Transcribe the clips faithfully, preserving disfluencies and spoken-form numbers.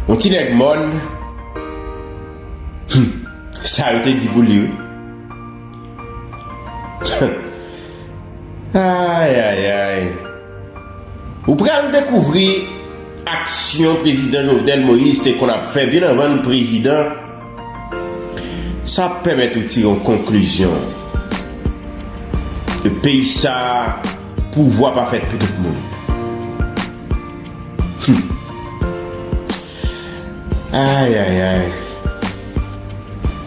Yon ti nèg mòn, hmm, sa yo te di pou li, wi. Ay, ay, ay. Ou pral dekouvri aksyon prezidan Jovenel Moïse te konn ap fè byen anvan l prezidan. Sa ap pèmèt ou tire yon konklizyon. Peyi sa, pouvwa pa fèt pou tout moun. Hmm. Ay, ay, ay.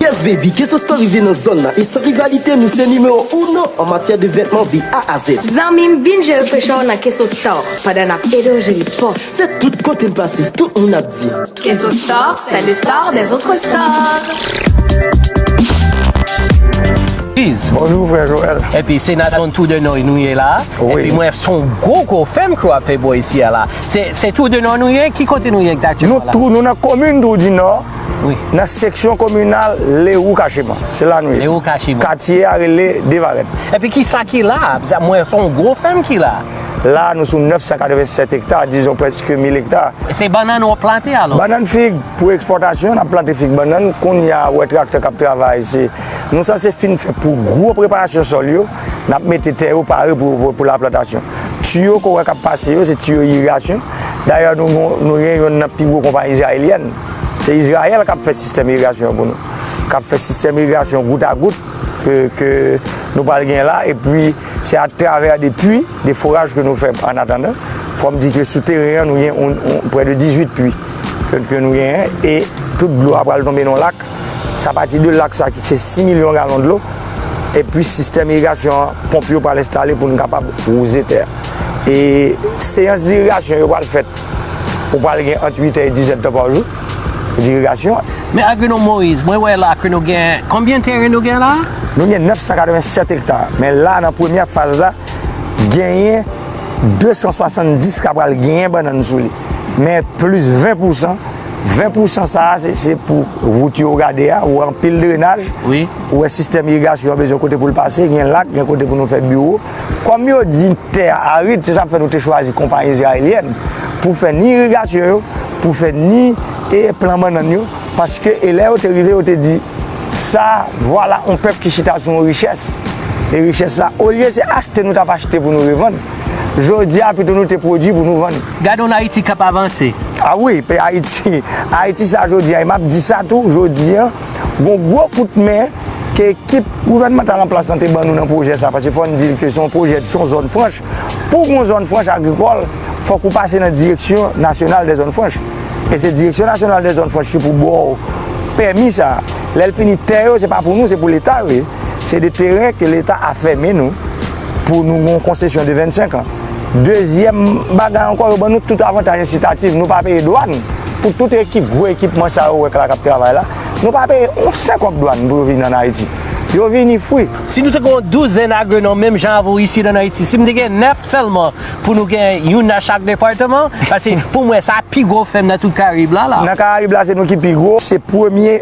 Yes baby, Keso Store rive nan zòn nan e san rivalite nou se nimewo uno an matyè de vètman de A a Z. Zanmi m, vin jere pechè w nan Keso Store pandan n ap ede w jere pòch. Se tout kote m pase, tout moun ap di. Keso Store, c'est le store des autres stores. Bonjou, frè Joel. Epi se nan zòn Trou de Nò nou ye la. Wi. Epi mwen, se yon gwo, gwo fèm ke w ap fè bò isi a la. Se, se Trou de Nò nou ye? Ki kote nou ye egzakteman la? Nou tou, nou nan komin Trou di Nò, wi, nan seksyon kominal Lerou Kacheman. Se la nou ye. Lerou Kacheman. Katye a rele Devarèn. Epi ki sa ki la? Sa, mwen, se yon gwo fèm ki la. La, nou sou nèf san katreven sèt ekta, dizon prèske mil ekta. Se bannann w ap plante alò? Bannann, fig pou ekspòtasyon, n ap plante fig, bannann. Kounye a, ou wè traktè k ap travay, se, nou sanse fin fè pou gwo preparasyon sòl yo, n ap mete tè yo pare pou, pou, pou laplantasyon. Tiyo ke w wè k ap pase yo, se tiyo irigasyon. Dayè, nou, nou, nou gen youn nan pi gwo konpayi izrayelyèn. Se Izrayèl k ap fè sistèm irigasyon an pou nou. K ap fè sistèm irigasyon gout a gout ke, ke nou pral gen la, epi se atravè de pui, de foraj ke nou fè an atandan. Fò m di ke sou teren an, nou gen yon, yon, prè de dizuit pui ke, ke nou genyen, e tout dlo a pral tonbe nan lak. Sa pati de lak sa ki se sis milyon galon dlo, epi sistèm irigasyon an, ponp yo pral enstale pou n kapab wouze tè a. E seyans dirigasyon yo pral fèt. Ou pral gen ant uit è e diz è de tan pa jou pou dirigasyon. Men Agwonòm Moïse, mwen wè la ke nou gen, konbyen teren nou gen la? Nou gen nèf san katreven sèt ekta. Men la, nan premyè faz la, genyen de san swasanndis ka pral genyen bannann sou li. Men plis ven pou san, ven pou san sa a, se, se pou wout yo gade a, ou anpil drenaj, wi, ou wè sistèm irigasyon an bezwen kote pou l pase, gen lak, gen kote pou nou fè biwo. Kòm yo di tè a arid, se sa k fè nou te chwazi konpayi izrayelyèn pou fè ni irigasyon yo, pou fè ni, e, plan bannann yo, paske, e lè yo te rive, yo te di, sa, vwala yon pèp ki chita sou yon richès. E richès la, olye se achte nou t ap achte pou nou revann, jodi a, pito nou te pwodui pou nou vann. Gade yon Ayiti k ap avanse. A wi, pe Ayiti, Ayiti sa jodi a, e m ap di sa tou, jodi a, gon gwo kout men ke ekip gouvènmantal an plas lan te ban nou nan pwojè sa, paske fò n di ke se yon pwojè, se yon zòn franch. Pou gon zòn franch agrikòl, fòk ou pase nan Direksyon Nasyonal dè Zòn Franch. E se Direksyon Nasyonal dè Zòn Franch ki pou ba w pèmi sa a. Lè l fini, tè yo, se pa pou nou, se pou Leta yo ye. Se de teren ke Leta a fèmen nou pou nou gon konsesyon de vennsenk an. Dezyèm bagay ankò, yo ban nou tout avantaj ensitatif. Nou pa peye dwàn pou tout ekip, gwo ekipman sa yo wè k la k ap travay la. Nou pa peye yon sèl kòb dwàn pou yo vin ann Ayiti. Yo vini fri. Si nou te gen yon douzèn agwonòm menm jan avè w isi ann Ayiti, si m te gen nèf sèlman pou nou gen youn nan chak depatman, paske pou mwen sa pi gwo fèm nan tout Karayib la la. Nan Karayib la, se nou ki pi gwo, se premye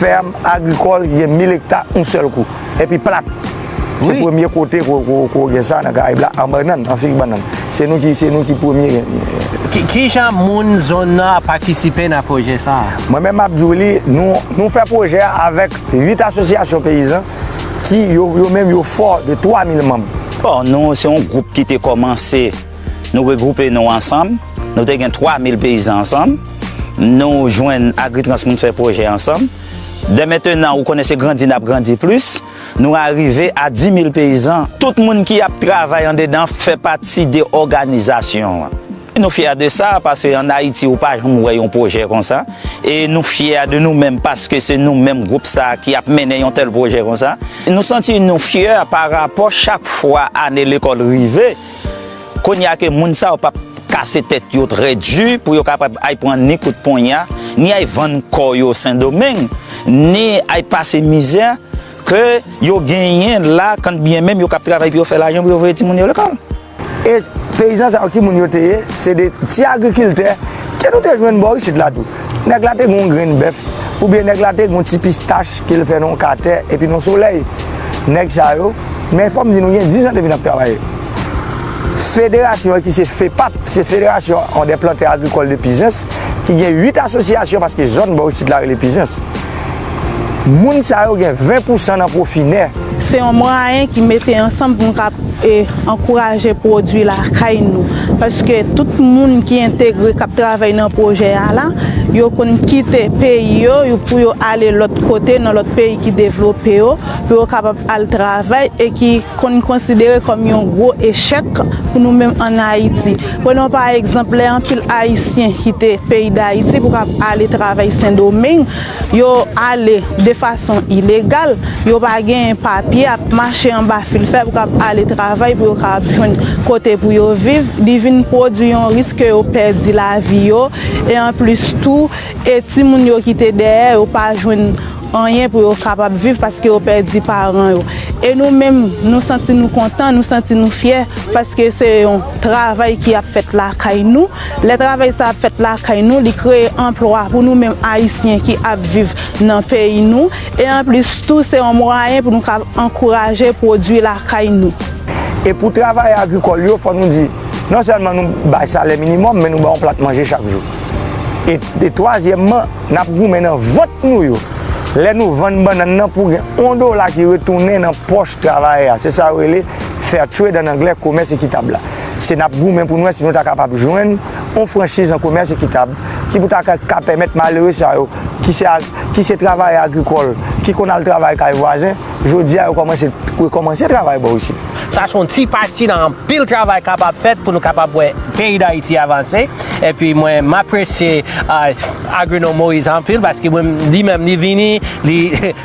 fèm agrikòl ki gen mil ekta yon sèl kou. Epi plat. Se, wi, premye kote ko, ko, ko gen sa nan Karayib la, an bannann, an fig bannann. Se nou ki, se nou ki premye. Ki, ki jan moun zòn nan ap patisipe nan pwojè sa a? Mwen menm m ap di w li, nou, nou fè pwojè a avèk uit asosyasyon peyizan ki yo, yo menm yo fò de twa mil manm. Bon, nou se yon gwoup ki te kòmanse, nou regwoupe nou ansanm, nou te gen twa mil peyizan ansanm, nou jwenn Agritrans pou n fè pwojè ansanm. Dè mentenan, ou konnen se grandi n ap grandi plis. Nou arive a dis mil peyizan. Tout moun ki ap travay andedan fè pati de òganizasyon an. Nou fyè de sa, paske ann Ayiti, ou pa janm wè yon pwojè konsa. E nou fyè de nou menm, paske se nou menm gwoup sa a ki ap mennen yon tèl pwojè konsa. Nou santi nou fyè pa rapò chak fwa ane lekòl rive. Kounye a ke moun sa yo p ap kase tèt yo trè di pou yo kapab ay pran ni kout ponya, ni ay vann kò yo Sendomeng, ni ay pase mizè ke yo genyen la, kanbyen menm yo k ap travay pou yo fè lajan pou yo voye timoun yo lekòl. E peyizan sa yo, ki moun yo te ye? Se de ti agrikiltè ke nou te jwenn bò isit la tou. Nèg la te gen yon grenn bèf, oubyen nèg la te gen yon ti pistach ke l fè nan yon katè epi nan solèy. Nèg sa yo, men fò m di nou gen diz an depi n ap travay. Federasyon an ki se FEPAP, se Fédération des Planteurs Agricoles de Pizans, ki gen uit asosyasyon, paske zòn bò isit la rele Pizans. Moun sa yo gen ven pousan nan pwofi nè. Se yon mwayen ki mete ansanm pou n ka, e, ankouraje pwodui lakay nou. Paske tout moun ki entegre, k ap travay nan pwojè a la, yo konn kite peyi yo, yo, pou yo ale lòt kote, nan lòt peyi ki devlope yo, pou yo kapab al travay e ki konn konsidere kòm yon gwo echèk pou nou menm ann Ayiti. Prenons pa egzanp, lè anpil Ayisyen kite peyi Dayiti pou k ap ale travay Sendomeng, yo ale de fason ilegal, yo pa genyen papye, ap mache anba fil fè pou k ap ale travay pou yo kapab jwenn kote pou yo viv, li vin pwodui yon risk ke yo pèdi lavi yo, e anplis tou, e timoun yo kite dèyè, yo pa jwenn anyen pou yo kapab viv paske yo pèdi paran yo. E nou menm, nou santi nou kontan, nou santi nou fyè paske se yon travay ki ap fèt lakay nou. Lè travay sa ap fèt lakay nou, li kreye anplwa pou nou menm Ayisyen ki ap viv nan peyi nou. E anplis tou, se yon mwayen pou nou ka ankouraje pwodui lakay nou. E pou travayè agrikòl yo, fò nou di, non sèlman nou bay salè minimòm, men nou ba yon plat manje chak jou. E, e twazyèmman, n ap goumen nan vant nou yo. Lè nou vann bannann nan pou gen yon dola ki retounen nan pòch travayè a. Se sa yo rele fair trade ann anglè, komès ekitab la. Se n ap goumen pou n wè si nou ta kapab jwenn yon franchiz an komès ekitab ki pou ta ka, ka pèmèt malere sa yo, ki se, ki se travayè agrikòl, ki konn al travay kay vwazen, jodi a yo kòmanse, rekòmanse travay bò isit. Sa se yon ti pati nan anpil travay k ap fèt pou nou kapab wè peyi Dayiti avanse. Epi mwen, m apresye, ah, Agwonòm Moïse anpil, paske mwen, li menm, li vini, li,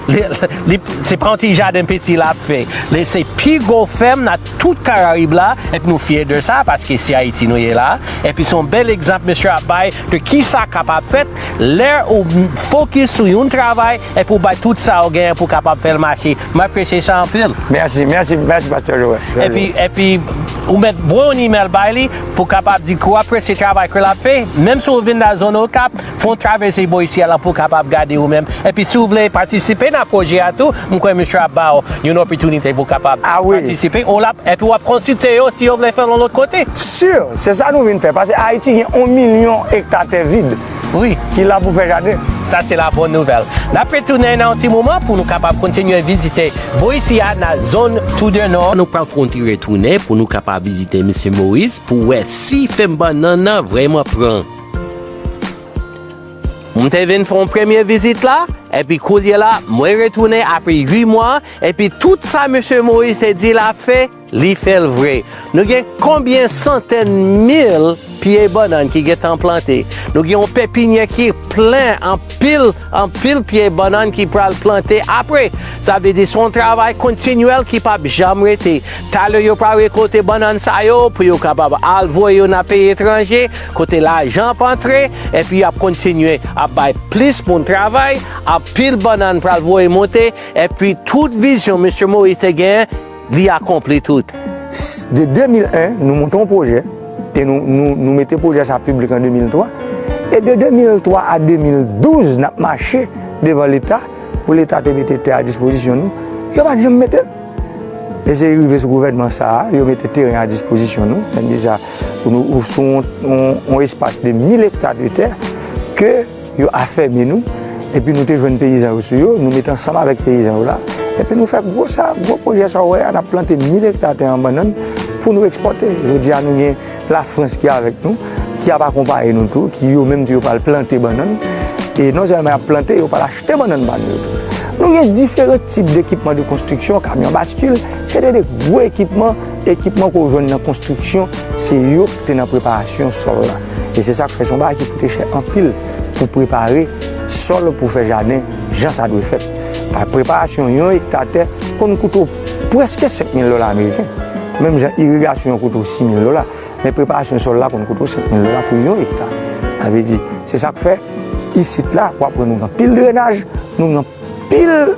li, li, se pa yon ti jaden piti l ap fè. Li se pi gwo fèm nan tout Karayib la, epi nou fyè de sa, paske se Ayiti nou ye la. Epi se yon bèl egzanp mesye ap bay de kisa kapab fèt lè ou fokis sou yon travay, epi ou bay tout sa ou genyen pou kapab fè l mache. M apresye sa anpil. Mèsi, mèsi, mèsi, Pastè Joel. Epi, epi, ou mèt voye yon imèl bay li pou kapab di ke w apresye travay ke l ap fè. Menm si w vin nan zòn Okap, fè yon travèse bò isi a la pou w kapab gade ou menm. Epi si w vle patisipe nan pwojè a tou, m kwè misye ap ba w yon opòtinite pou w kapab patisipe. Ou la, epi w ap konsilte yo si yo vle fè l yon lòt kote. Si, se sa nou vin fè. Paske Ayiti gen yon milyon ekta tè vid. Wi. Ki la pou fè jaden. Sa se la bòn nouvèl. N ap retounen nan yon ti moman pou nou kapab kontinye vizite bò isi a nan zòn Toudènò. Nou pral kontinye retounen pou nou kapab vizite Mesye Moïse pou wè si fèm bannann nan vrèman pran. M te vin fè yon premye vizit la, epi koulye la, mwen retounen apre uit mwa, epi tout sa Mesye Moïse te di l ap fè, li fè l vre. Nou gen konbyen santèn mil pye bannann ki gentan plante? Nou gen yon pepinyè ki plen anpil, anpil pye bannann ki pral plante apre. Sa vle di se yon travay kontinyèl ki p ap janm rete. Talè yo pral rekòlte bannann sa yo pou yo kapab al voye yo nan peyi etranje, kote lajan ap antre, epi y ap kontinye ap bay plis moun travay, anpil bannann pral voye monte, epi tout vizyon Mesye Moïse te genyen, li akonpli tout. De de mil en, nou monte yon pwojè, e nou, nou, nou mete pwojè sa piblik an de mil twa. E de de mil twa a de mil douz, n ap mache devan Leta, pou Leta te mete tè a dispozisyon nou. Yo pa t janm mete l. E se rive sou gouvènman sa a, yo mete teren a dispozisyon nou. Sa vle di sa, pou nou, sou yon, yon, yon espas de mil ekta de tè, ke yo afèmi nou, epi nou te jwenn peyizan yo sou yo, nou mete ansanm avèk peyizan yo la, epi nou fè gwo sa, gwo pwojè sa w wè a, n ap plante mil ekta tè an bannann pou nou ekspòte. Jodi a, nou gen Lafrans ki avèk nou, ki ap akonpaye nou tou, ki yo menm tou yo pral plante bannann, e non sèlman y ap plante, yo pral achte bannann pa nou yo tou. Nou gen diferan tip dekipman de konstriksyon, kamyon baskil, se te de gwo ekipman, ekipman ke w jwenn nan konstriksyon, se yo ki te nan preparasyon sòl la. E se sa k fè se yon bagay ki koute chè anpil pou prepare sòl pou fè jaden jan sa dwe fèt. Pa preparasyon yon ekta tè konn koute w prèske senk mil dola ameriken. Menm jan irigasyon an koute w sis mil dola, men preparasyon sòl la konn koute w senk mil dola pou yon ekta. Sa vle di, se sa k fè isit la, w ap wè nou gen anpil drenaj, nou gen pil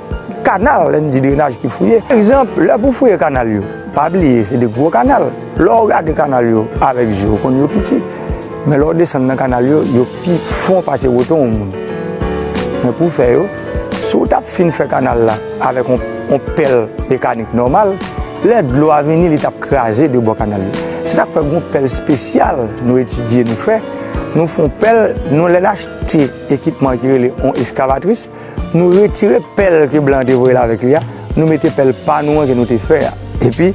kanal, lè n di drenaj ki fouye. Egzanp, lè pou fouye kanal yo, pa bliye, se de gwo kanal. Lè w gade kanal yo avèk je w, ou konn yo piti. Men lè w desann nan kanal yo, yo pi fon pase wote yon moun. Men pou fè yo, si w t ap fin fè kanal la avèk yon, yon pèl mekanik nòmal, lè dlo a vini, li t ap kraze de bò kanal yo. Se sa k fè gen yon pèl espesyal nou etidye, nou fè. Nou fè yon pèl, nou, lè n achte ekipman ki rele yon eskavatris, nou retire pèl ke blan an te voye l avèk li a, nou mete pèl pa nou an ke nou te fè a. Epi,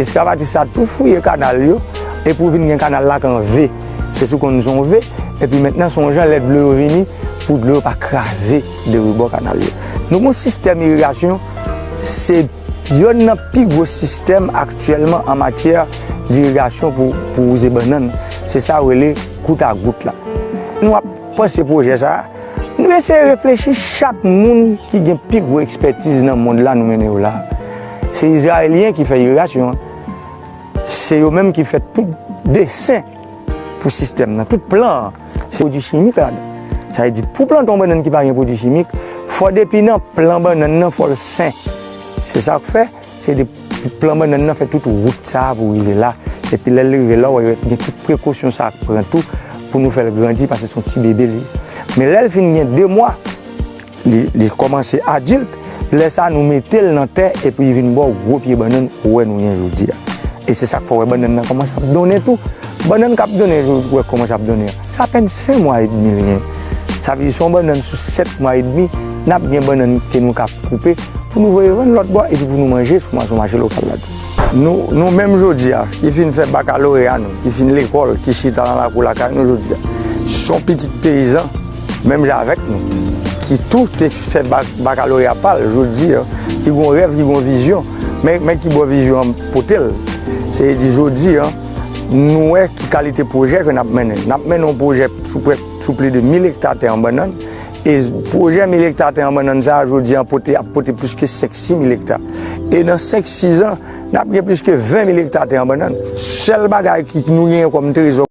eskavatris la tou fouye kanal yo, epi w vin gen kanal la k an V. Se sou konn se yon V, epi mentnan se yon jan lè dlo yo vini, pou dlo yo pa kraze de rebò kanal yo. Nou gen yon sistèm irigasyon, se yonn nan pi gwo sistèm aktyèlman an matyè dirigasyon pou, pou wouze bannann. Se sa yo rele gout a gout la. Nou ap panse pwojè sa a, nou eseye reflechi chak moun ki gen pi gwo ekspètiz nan mond la nou mennen yo la. Se Izrayelyen ki fè irigasyon an. Se yo menm ki fè tout desen pou sistèm nan, tout plan an. Se pwodui chimik ladan. Sa vle di, pou plante yon bannann ki pa gen pwodui chimik, fò depi nan plan bannann nan, fò l sen. Se sa k fè, se de plan bannann nan fè tout wout sa a pou rive la. Epi lè l rive la, w wè gen tout prekosyon sa a k pran tou pou nou fè l grandi, paske se yon ti bebe li ye. Men lè l fin gen de mwa, li, li kòmanse adilt, lè sa a nou mete l nan tè epi li vin ba w gwo pye bannann ou wè nou gen jodi a. E se sa k fè w wè bannann nan kòmanse ap donnen tou. Bannann k ap donnen, ou wè kòmanse ap donnen an, se apèn senk mwa edmi li gen. Sa vle di se yon bannann sou sèt mwa edmi, n ap gen bannann ke nou ka koupe pou nou voye vann lòt bò epi pou nou manje sou ma-, sou mache lokal la tou. Nou, nou menm jodi a, ki fin fè bakaloreya nou, ki fin lekòl, ki chita nan lakou lakay nou jodi a, se yon pitit peyizan, menm jan avèk nou, ki tou te fè ba-, bakaloreya pa l jodi a, ki gon rèv, ki gon vizyon, men, men ki bò vizyon an pote l. Se di jodi a, nou wè ki kalite pwojè ke n ap mennen. N ap mennen yon pwojè sou prè, sou plis de mil ekta tè an bannann. E pwojè mil ekta tè an bannann sa a, jodi a, pote, ap pote plis ke senk, sis mil ekta. E nan senk, sis an, n ap gen plis ke ven mil ekta tè an bannann. Sèl bagay ki nou genyen kòm trezò